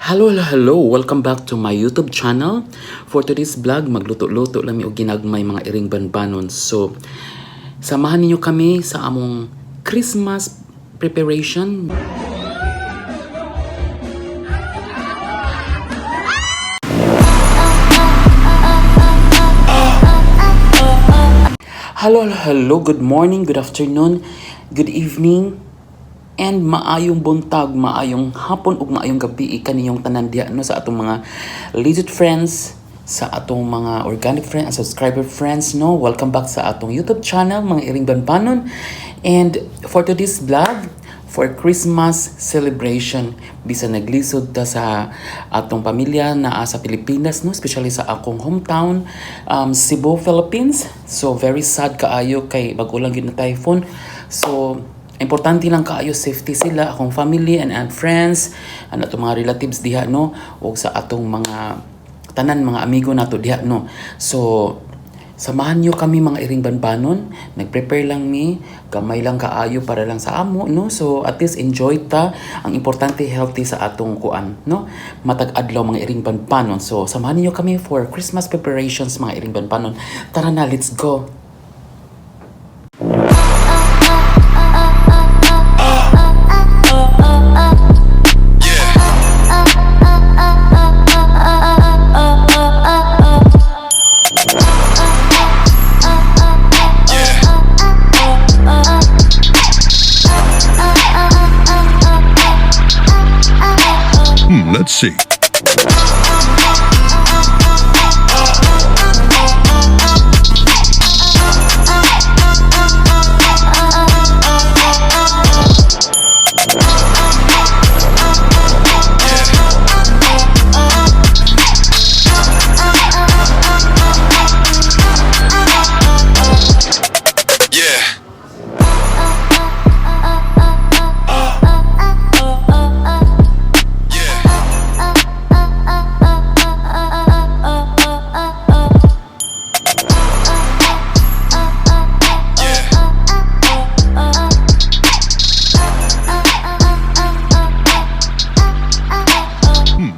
Hello, hello, hello! Welcome back to my YouTube channel. For today's vlog, magluto-luto lang mi og ginagmay, mga iring banbanon. So, samahan ninyo kami sa among Christmas preparation. Hello, hello, hello. Good morning, good afternoon, good evening, and maayong buntag, maayong hapon ug maayong gabi kaniyong tanan diha, no, sa atong mga legit friends, sa atong mga organic friends and subscriber friends, no. Welcome back sa atong YouTube channel, mga iring banbanon. And for today's vlog, for Christmas celebration, bisan naglisod ta sa atong pamilya naa sa Pilipinas, no, especially sa akong hometown, Cebu, Philippines. So very sad kaayo kay bag-o lang gyud na typhoon. So importante lang kaayo safety sila, akong family and friends and atong mga relatives diha, no, ug sa atong mga tanan mga amigo nato diha, no. So samahan niyo kami, mga iring banbanon. Nag-prepare lang mi, gamay lang kaayo para lang sa amo, no. So at least enjoy ta. Ang importante, healthy sa atong kuan, no, matag adlaw, mga iring banbanon. So samahan niyo kami for Christmas preparations, mga iring banbanon. Tara na, let's go. Let's see. Yeah. Yeah. Yeah.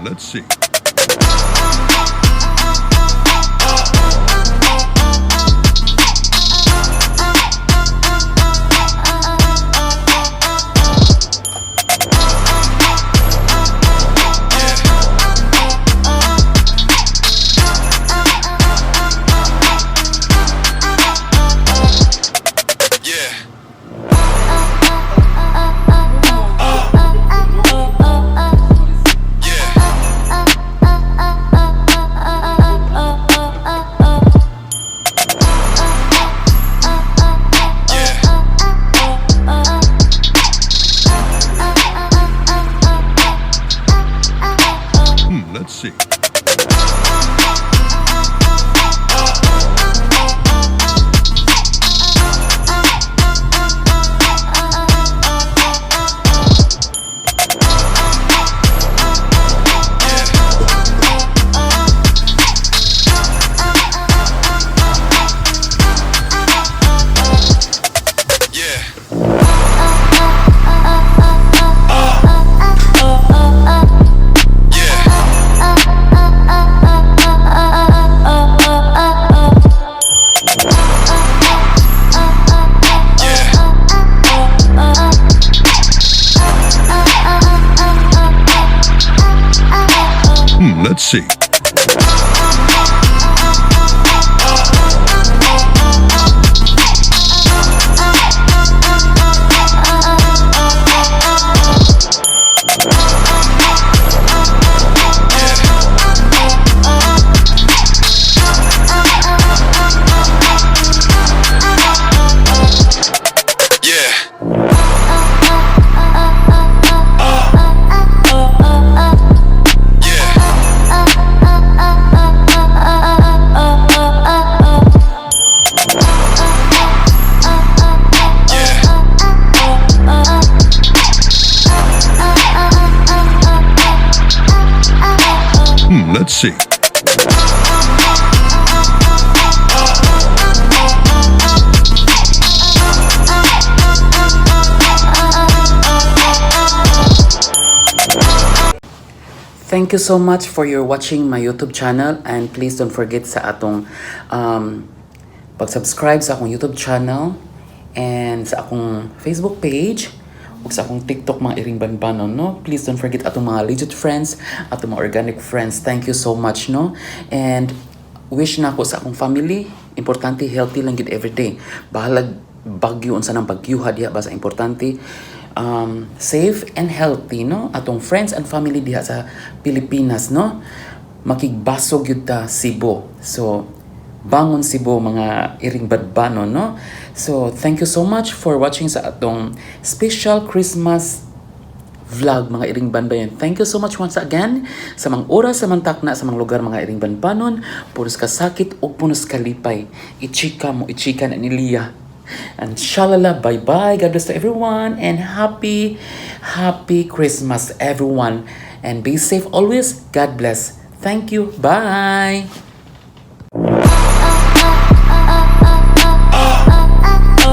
Let's see. Yeah. Yeah. Yeah. Let's see. Yeah. Yeah. Yeah. Let's see. Yeah. Yeah. Yeah. Let's see. Thank you so much for your watching my YouTube channel and please don't forget sa atong pag-subscribe sa akong YouTube channel and sa akong Facebook page ug sa akong TikTok, mga iring banbanon, no? Please don't forget atong mga legit friends, atong mga organic friends. Thank you so much, no? And wish nako sa akong family, importante healthy lang gid everyday. Bahalag bagyo, unsa nang bagyuha diha, basta importante safe and healthy, no? Atong friends and family diha sa Pilipinas, no? Makigbasog gyud ta, Cebu. So bangon Cebu, mga iring badbano, no? So thank you so much for watching sa atong special Christmas vlog, mga iring banbayan. Thank you so much once again sa mga oras, sa mga takna, sa mga lugar, mga iring banbanon. Punos kasakit o punos kalipay. Ichika mo, ichika na ni Leah. And shalala, bye-bye. God bless to everyone and happy, happy Christmas, everyone. And be safe always. God bless. Thank you. Bye.